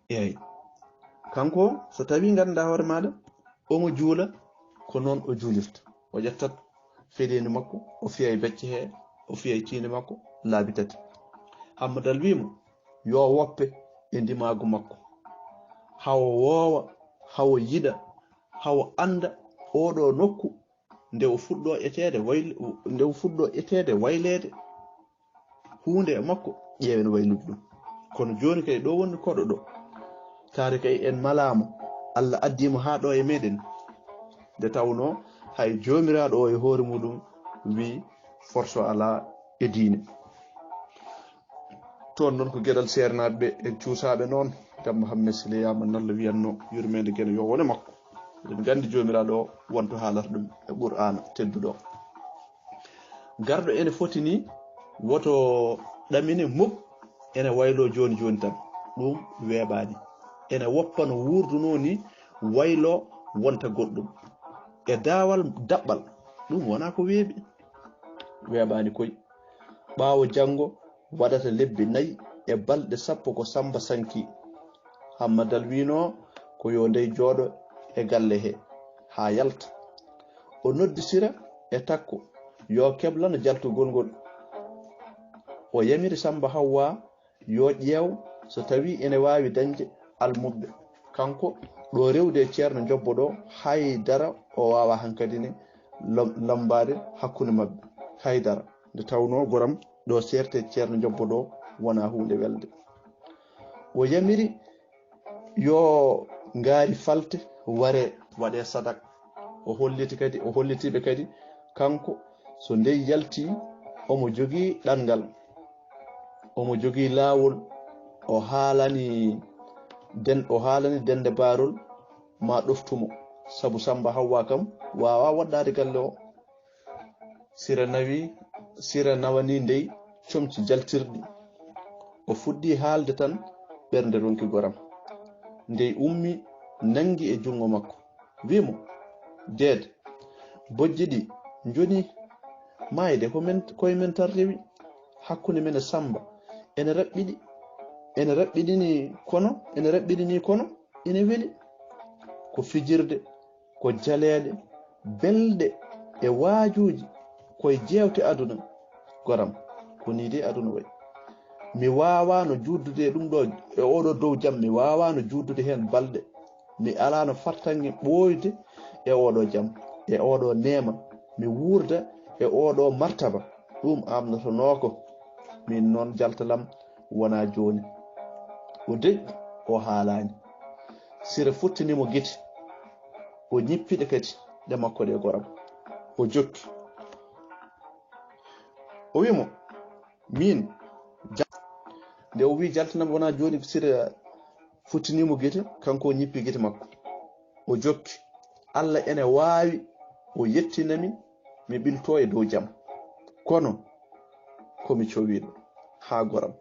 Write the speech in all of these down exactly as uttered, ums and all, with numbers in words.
Eeyi. Kanko, so tawii nganndaa hoore maaɗa, omo juula ko noon o juulirta. O ƴettat fedeendu makko, o fiya e becce hee, o fiya e tiinde makko, laabi tati. Hammadal wii mo, yo woppe e ndimaagu makko. Hawo woowa, hawo yiɗa, hawo annda oo ɗoo nokku nde o fuɗɗoo eteede wayl-, nde o fuɗɗoo eteede wayleede huunde e makko, ƴeewen waylude ɗum. Kono jooni kay ɗo woni koɗo ɗo. Kaari kay en malaama, Allah addii mo haa ɗo e meɗen. Nde tawnoo hay joomiraaɗo o e hoore muɗum wii forso alaa e diine. Toon noon ko geɗal seernaaɓe ɓe, en cuusaaɓe noon. Ngam Mohammed Sile Yaama Nalla wiyatno yurmeende Geno yo wone makko. Eɗen nganndi joomiraaɗo o wonto haalata ɗum e Qur'aana tedduɗo o. Garɗo ene foti ni woto ɗamine muk ene wayloo jooni jooni tan. Ɗum weeɓaani. Ene woppa no wuurdunoo ni wayloo wonta goɗɗum. E daawal daɓɓal, ɗum wonaa ko weeɓi. Weeɓaani koy. Ɓaawo janngo waɗata lebbi nayi e balɗe sappo ko Sammba sankii. Hammadal wiinoo ko yo ndey jooɗo e galle hee haa yalta. O noddi Sira e Takko yo keblano jaltugol ngol. O yamiri Sammba Hawwaa yo ƴeew so tawii ene waawi dañde almuɓɓe. Kanko ɗo rewde e Ceerno Njobbo ɗo, hay dara o waawaa hankadi ne lom-, lommbaade hakkunde maɓɓe. Hay dara. Nde tawnoo goram ɗo seerte Ceerno Njobbo ɗo wonaa huunde welde. O yamiri yo ngaari falte waree, waɗee sadak. O holliti kadi, o holliti ɓe kadi, kanko so ndey yaltii, omo jogii ɗanngal, omo jogii laawol, o haalani den-, o haalani Dennde Baarol ma ɗoftu mo, sabu Sammba Hawwaa kam waawaa woɗɗaade galle o. Sira nawi, Sira nawanii ndey comci jaltirɗi. O fuɗɗii haalde tan, ɓernde ronki goram. Ndey ummii, nanngi e junngo makko, wii mo, deede, bojji ɗi njonii maayde ko men, koye men tan rewi. Hakkunde men e Sammba ene raɓɓiɗi, ene raɓɓiɗini kono, ene raɓɓiɗini kono ene weli. Ko fijirde, ko jaleeɗe belɗe e waajuuji, koye jeewte aduna. Goram, ko nii de aduna wayi. Mi waawaano juutdude e ɗum ɗo, e oo ɗo dow jam, mi waawaano juutdude heen balɗe. Mi alaano fartaŋŋe ɓooyde e oo ɗo jam, e oo ɗo neema. Mi wuurda e oo ɗo martaba. Ɗum amnotonooko. Miin noon jaltalam wonaa jooni. O deƴƴi, o haalaani. Sira futtini mo gite. O ñippi ɗe kadi, ɗe makko ɗe goram. O jokki. O wii mo, miin, ja-, nde o wii jaltanam wonaa jooni, Sira futtini mo gite, kanko o ñippi gite makko. O jokki. Alla ene waawi, o yettinami, mi ɓiltoo e dow jam. Kono, ko mi cowiiɗo, haa goram.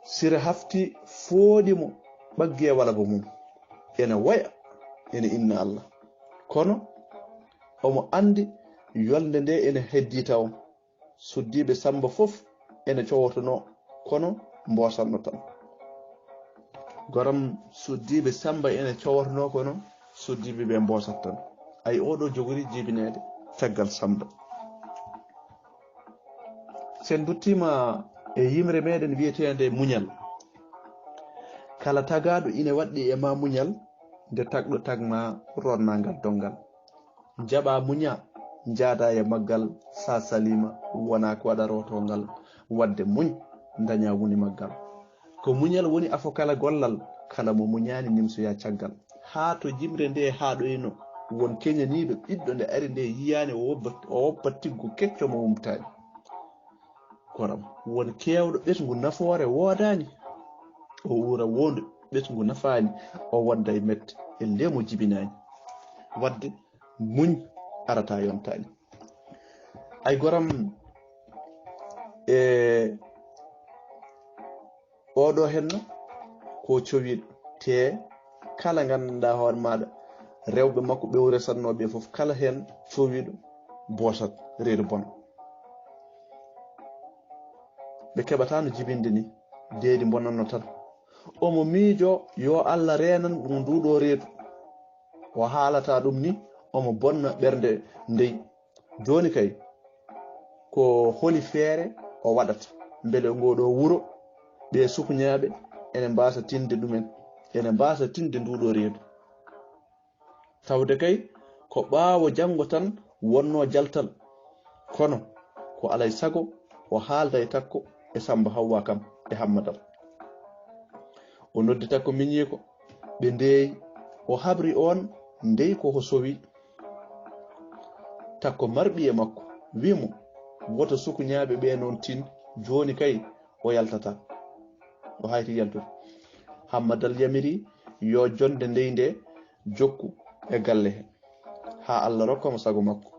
Sira hafti fooɗi mo ɓaggi e walago mum. Ene woya, ene inna Alla. Kono, omo anndi yolnde nde ene heddii tawo. Suddiiɓe Sammba fof ene cowotonoo, kono mboosatno tan. Goram, suddiiɓe Sammba ene cowotonoo, kono suddiiɓe ɓe mboosat tan. Ay, oo ɗo jogori jibineede caggal Sammba. Sen nduttiima e yimre meɗen wiyeteende muñal. Kala tagaaɗo ine waɗɗi e ma muñal, nde tagɗo tagma ronnangal donngal. Njaɓa muña, njaada e maggal, sa salima, wona ko waɗa rotongal. Waɗde muñ, daña woni maggal. Ko muñal woni afo kala gollal, kala mo muñaani nimsoya caggal. Haa to jimre nde haaɗoyno, won keñaniiɗo ɓiɗɗo nde ari nde yiyaani o woppa, o woppa tiggu kecco mo wumtaani. Goram, won keewɗo ɓesngu nafoore woodaani. O uura wondu ɓesngu nafaani, o wonda e mette, e nde mo jibinaani. Waɗde muñ arata yontaani. Ay goram, e oɗo henno ko cowiɗo, te kala nganndanɗaa hoore maaɗa, rewɓe makko ɓe o resatnoo ɓe fof, kala heen cowiɗo boosat, reedu bono. Ɓe keɓata no jibinde ni. Deedi mbonanno tan. Omo miijoo yo Allah reenan ɗum nduuɗoo reedu. O haalata ɗum ni, omo bonna ɓernde ndey. Jooni kay, ko holi feere o waɗata mbele ngoo ɗoo wuro, ɓee sukuñaaɓe ene mbaasa tinde ɗumen, ene mbaasa tinde nduuɗoo reedu? Tawde kay ko ɓaawo janngo tan wonnoo jaltal, kono ko alay sago o haalda e Takko e Sammba Hawwaa kam e Hammadal. O noddi Takko miñiiko, ɓe ndeeyi, o habri oon ndey ko o sowi. Takko marɓi e makko, wi' mo, woto sukuñaaɓe ɓee noon tin, jooni kay o yaltataa. O hayti yaltude. Hammadal yamiri yo jonnde ndey ndee jokku e galle he, haa Allah rokka mo sago makko.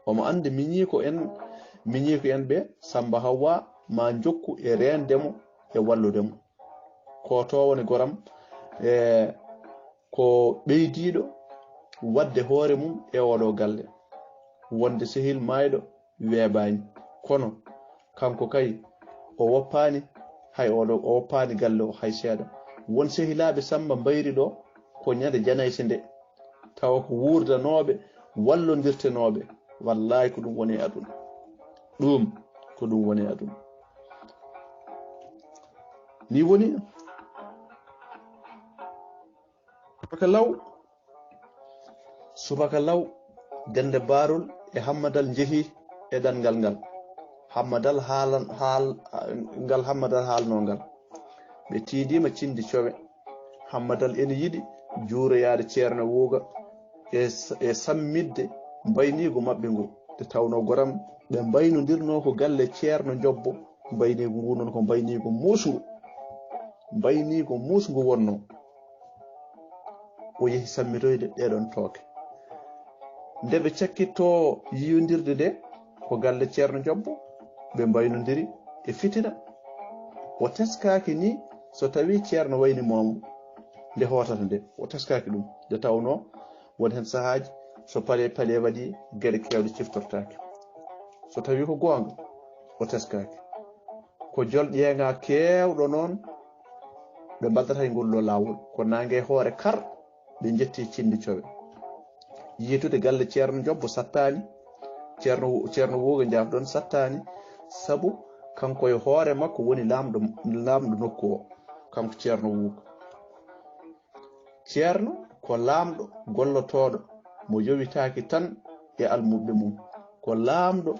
Omo anndi miñiiko en, miñiiko en ɓe Sammba Hawwaa maa njokku e reende mo e wallude mo. Ko to woni goram, e ko ɓeydiiɗo waɗde hoore mum e ooɗoo galle. Wonde sehil maayɗo weebaani, kono kanko kay o woppaani hay ooɗoo, o woppaani galle o hay seeɗa. Won sehilaaɓe Sammba mbayri ɗo ko ñande janayse nde, tawa ko wuurdanooɓe, wallondirtenooɓe. Wallaahi ko ɗum woni e aduna. Ɗum ko ɗum woni e aduna. Ni woni subaka law, subaka law, Dennde Baarol e Hammadal njehi e ɗanngal ngal Hammadal haalan, haal, ngal Hammadal haalnoo ngal. Ɓe tiidiima cinndi cowe. Hammadal ene yiɗi juuroyaade Ceerno Wuuga e, e sammitde mbayniigu maɓɓe ngu. Nde tawnoo goram ɓe mbaynondirnoo ko galle Ceerno Njobbo, mbayniigu ngu noon ko mbayniigu muusngu, mbayniigu muusngu wonnoo. O yehi sammitoyde ɗeeɗoon tooke. Nde ɓe cakkittoo yiyondirde nde, ko galle Ceerno Njobbo, ɓe mbaynondiri e fitina. O teskaaki ni so tawii Ceerno wayni moomo nde hootata nde, o teskaaki ɗum. Nde tawnoo won heen sahaaji so palee palee waɗi geɗe keewɗe ciftortaake. So tawii ko goonga, o teskaaki. Ko jol ƴeeŋa keewɗo noon ɓe mbaddata e ngol ɗoo laawol. Ko naange e hoore kar ɓe njetti cinndi cowe. Yiytude galle Ceerno Njobbo sattaani, Ceerno, Ceerno Wuuga njaafɗon sattaani, sabu kanko e hoore makko woni laamɗo, laamɗo nokku o, kanko Ceerno Wuuga. Ceerno ko laamɗo gollotooɗo mo yowitaaki tan e almuɓɓe mum. Ko laamɗo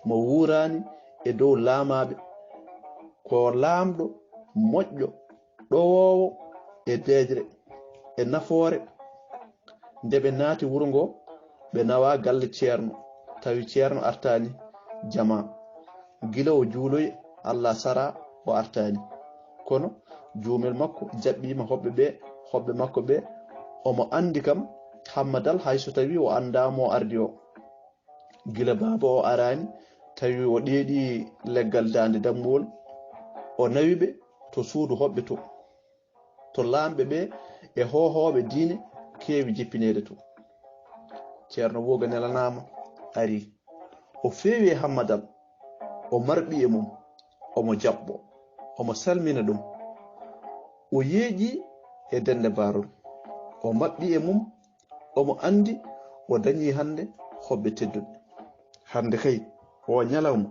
mo wuuraani e dow laamaaɓe. Ko laamɗo moƴƴo, ɗowoowo e deeƴre, e nafoore. Nde ɓe naati wuro ngo, ɓe nawaa galle Ceerno, tawi Ceerno artaani jamaa. Gila o juuloyi, Alla sara, o artaani. Kono juumel makko jaɓɓiima hoɓɓe ɓe, hoɓɓe makko ɓe. Omo anndi kam Hammadal, hay so tawii o anndaa mo ardi o. Gila baaba o araani, tawi o ɗeeɗi leggal daande dammuwol, o nawi ɓe to suudu hoɓɓe to, to laamɓe ɓe e hoohooɓe diine keewi jippineede to. Ceerno Wuuga nelanaama, arii. O feewi e Hammadal, o marɓi e mum, omo jaɓɓo, omo salmina ɗum. O yeeƴi e Dennde Baarol, o maɓɓi e mum, omo anndi o dañii hannde hoɓɓe tedduɓe. Hannde kay, oo ñalawma,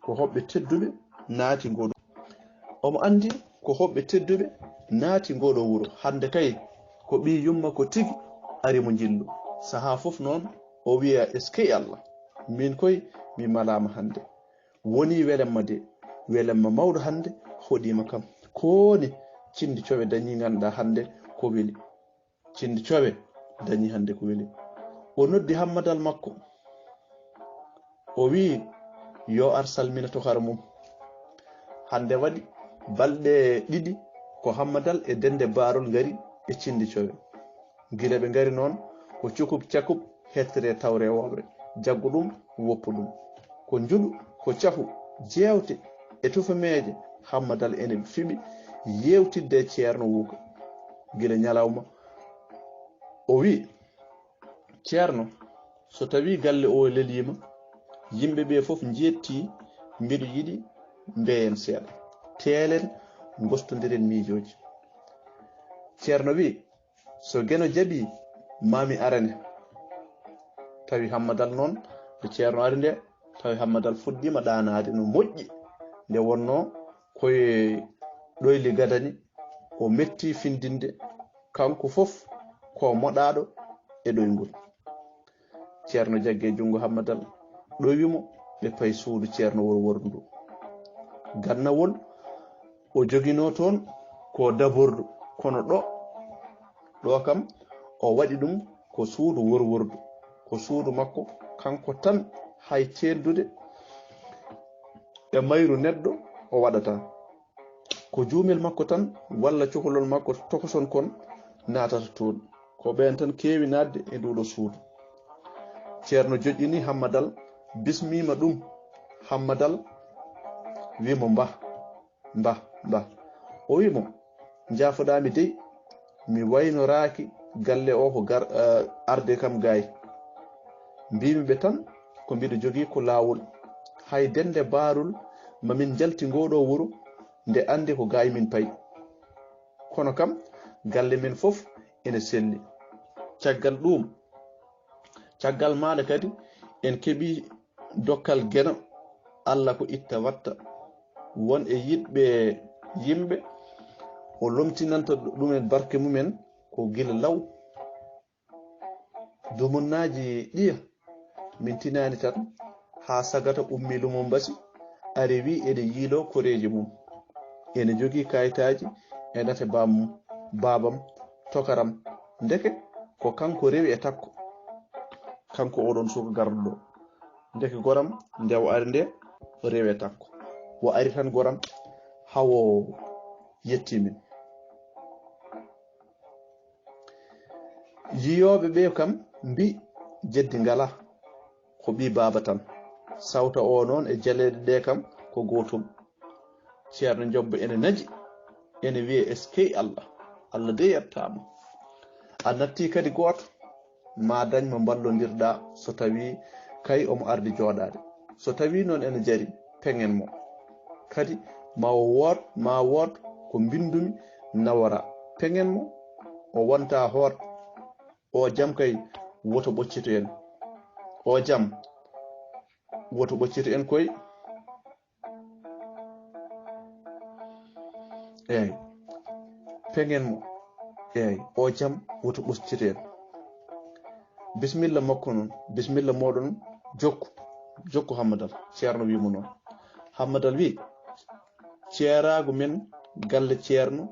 ko hoɓɓe tedduɓe naati ngoo ɗoo. Omo anndi ko hoɓɓe tedduɓe naati ngoo ɗoo wuro. Hannde kay, ko ɓii yumma ko tigi ari mo njillu. Sahaa fof noon, o wiya, "Eskey Alla, miin koy mi malaama hannde." Wonii welemma de, welemma mawɗo hannde hoɗiima kam. Kooni cinndi cowe dañii ngannduɗaa hannde ko weli. Cinndi cowe dañii hannde ko weli. O noddi Hammadal makko. O wiyi yo ar salmina tokara mum. Hannde waɗi balɗe ɗiɗi ko Hammadal e Dennde Baarol ngari e cinndi cowe. Gila ɓe ngari noon, ko cukub cakub hettere taw rewooɓe, jaggu ɗum, woppu ɗum. Ko njuɗu, ko cahu, jeewte e tufameeje, Hammadal ene fiɓi yeewtidde e Ceerno Wuuga. Gila ñalawma, o wiyi, "Ceerno, so tawii galle o leliima, yimɓe ɓe fof njeettii, mbiɗo yiɗi mbeyen seeɗa. Teelen Ngostondiren miijooji. Ceerno wi, so Geno jaɓii, maa mi arane. Tawi Hammadal noon, nde Ceerno ari nde, tawi Hammadal fuɗɗiima ɗaanaade no moƴƴi. Nde wonnoo koye ɗoyli gadani, o metti findinde, kanko fof ko moɗaaɗo e ɗoyngol. Ceerno jaggi e junngo Hammadal, ɗowi mo, ɓe payi suudu Ceerno Worwordu. Gannawol, o joginoo toon ko dabordu, kono ɗo, ɗo kam, o waɗi ɗum ko suudu Worwordu, ko suudu makko, kanko tan, hay teeldude e mayru neɗɗo o waɗataa. Ko juumel makko tan walla cukalel makko tokoson kon naatata toon. Ko ɓeen tan keewi naatde e nduuɗo suudu. Ceerno joƴƴini Hammadal, bismiima ɗum. Hammadal wi mo, "Mbah, mbah, mbah." O wi mo, "Njaafoɗaa mi dey, mi waynoraaki galle o ko gar-, eh, arde kam gaay. Mbiimi ɓe tan ko mbiɗo jogii ko laawol. Hay dennde baarol ma min njalti ngoo ɗoo wuro, nde anndi ko gaay min payi. Kono kam, galle men fof ene selli. Caggal ɗuum, caggal maaɗa kadi, en keɓii dokkal Geno, Alla ko itta watta. Won e yiɗɓe yimɓe, o lomtinanta ɗumen barke mumen ko gila law. Dumunnaaji ɗiya, min tinaani tan, haa sagata ummii Lumombasi, ari wi eɗe yiiloo koreeji mum. Ene jogii kayitaaji e ndate baam-, baabam, tokaram. Ndeke ko kanko rewi e takko. Kanko oɗon suka garɗo ɗo. Ndeke goram, nde o ari nde, o rewi e takko. O ari tan goram, hawo yetti min." Yiyooɓe ɓe kam mbi, "Jeddi ngala, ko ɓii baaba tan." Sawta o noon e jaleeɗe ɗe kam ko gootum. Ceerno Jobbo ene naji, ene wiya, "Eskey Allah, Allah de yettaama. A natti kadi gooto, ma dañ mo mballondirɗa so tawi kay omo ardi jooɗaade. So tawi noon ene jari, peŋen mo. Kadi ma o wood, ma wood ko mbinndumi nawora. Peŋen mo, o wonta hoot. O jam kay woto ɓoccito en. O jam woto ɓoccito en koy." Eey. Peŋen mo. Eey. O jam woto ɓoccito en. Bisimilla makko noon. Bisimilla mooɗon. Jokku. Jokku Hammadal. Ceerno wi mo noon. Hammadal wi, "Ceeraagu men galle Ceerno,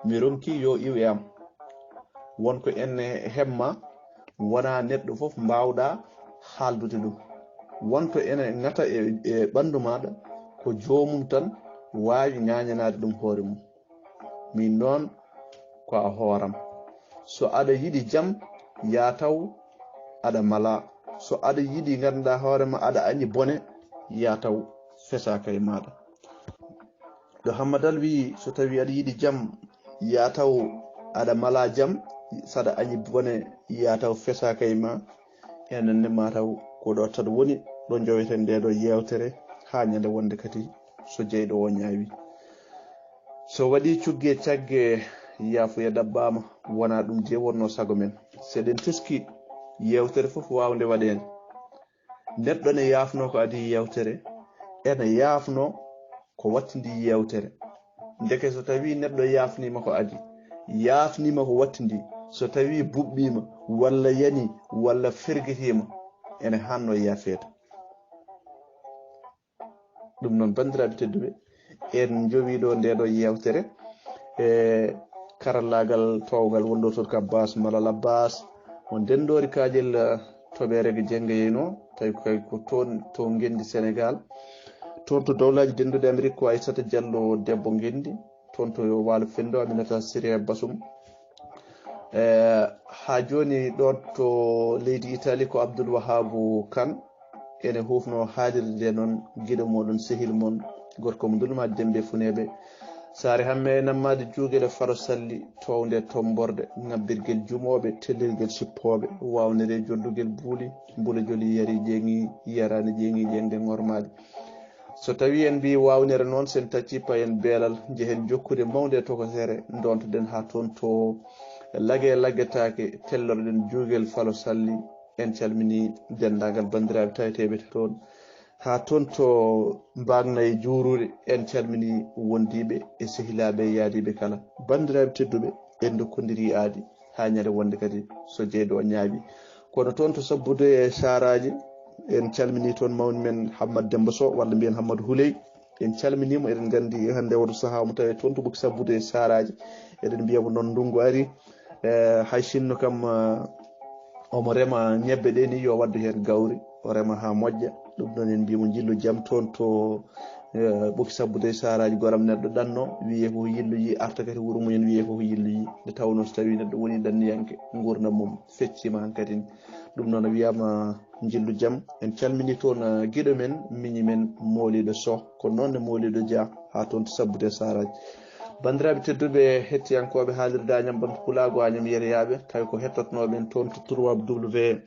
mi ronki yo iw e am. Won ko ene hemma, wonaa neɗɗo fof mbaawɗa haaldude ɗum. Won to ene ŋata e, e ɓanndu maaɗa, ko joomum tan waawi ŋaañanaade ɗum hoore mum. Miin noon ko a hooram. So aɗa yiɗi jam, yaa taw aɗa mala. So aɗa yiɗi ngannduɗaa hoore ma aɗa añi bone, yaa taw fesaaka e maaɗa." Ɗo Hammadal wiyi, so tawi aɗa yiɗi jam, yaa taw aɗa mala jam, saɗa añi bone, yaa taw fesaaka e ma. Enen ne ma taw ko ɗo tan woni ɗo joweten nde ɗo yeewtere haa ñande wonde kadi so jeyɗo o ñaawi. So waɗi cugge cagge, yaafuya ɗaɓɓaama, wona ɗum de wonno sago men. Seɗen teski yeewtere fof waawde waɗeede. Neɗɗo ne yaafno ko adii yeewtere, ene yaafno ko wattindi yeewtere. Ndeke so tawi neɗɗo yaafnima ko adii, yaafnima ko wattindi, so tawi buɓɓima, walla yani, walla fergitiima, ene hanno yaafeede. Ɗum noon, banndiraaɓe tedduɓe, en njowi ɗo nde ɗo yeewtere e karallaagal toowgal wonɗo toon ka Baas Malal Abbas, mo ndenndoori kaajel, eh, toɓeere ko jennga yeyno, tawi ko kay ko toon to ngenndi Senegaal. Toon to dowlaaji dennduɗi Amerik ko Aysata Jallo debbo ngenndi, toon to Waalo Fenndo Aminata Siré Basum. Eh, haa jooni ɗo to leydi Itali ko Abdul Wahabu Kan, ene hufno haalirde nde noon giɗo moɗon, sehil mon, gorko mo Ndulma Dembe Funeeɓe. Saare Hamme e Nammaade Juugel e Faro Salli, townde Tomborde, ŋabbirgel jumooɓe, tellirgel sippooɓe, wawnere joddugel buuli, mbula joli yari ƴeeŋi, yarani ƴeeŋi ƴeeŋde ŋormaali. So tawii en mbii waawnere noon, so en taccii payen beelal, njehen jokkude mawnde e tokosere, ndontoɗen haa toon to lage laggetaake, telloroɗen juugel falo salli. En calminii denndaangal banndiraaɓe taweteeɓe toon. Haa toon to Mbaagna e Juuruure, en calminii wondiiɓe e sehilaaɓe e yaadiiɓe kala. Banndiraaɓe tedduɓe, en ndokkondirii aadi haa ñande wonde kadi so jeyɗo o ñaawi. Kono toon to sabbude e saraaji, en calminii toon mawni men Hammad Demba Sow, walla mbiyen Hammad Huley. En calminii mo, eɗen nganndi hannde oɗo sahaa omo tawee toon to ɓokki sabbude e saraaji. Eɗen mbiya mo noon ndunngu ari. Eh, hay sinno kam, eh, omo rema ñebbe ɗe ni, yo waddu heen gawri, o rema haa moƴƴa. Ɗum noon en mbiya mo njillu jam toon to, eh, ɓokki sabbude e saraaji. Goram neɗɗo ɗanno, wiyee ko yilluji, arta kadi wuro mumen, wiyee ko yilluji. Nde tawnoo so tawii neɗɗo woni ɗanniyanke, nguurndam mum fecciima hankadi. Ɗum noon o wiyaama njillu jam. En calminii toon, eh, giɗo men, miñi men, Mooliiɗo Soh, ko noon ne Mooliiɗo Dia, haa toon to sabbude e saraaji. Banndiraaɓe tedduɓe, hettiyankooɓe haalirde Añam Ɓamtu Pulaagu, Añam Yeriyaaɓe, tawi ko hettotonooɓe en toon to trois W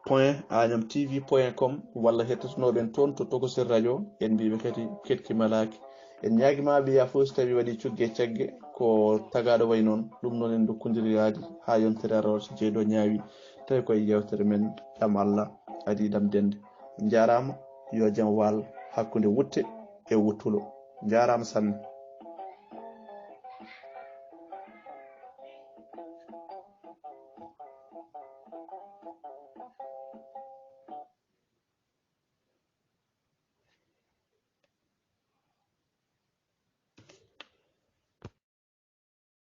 point añam T V point com, walla hettotonooɓe en toon to Tokosel Radio, en mbiiɓe kadi ketki malaaki. En ñaagiima ɓe yaafo so tawii waɗii cogge e cagge, ko tagaaɗo wayi noon. Ɗum noon en ndokkondiri yaadi haa yontere arore so jeyɗo ñaawi, tawi koye yeewtere men Ɗam Allah adii ɗam dennde. Njaaraama, yo jam waal hakkunde wutte e wuttulo. Njaaraama sanne.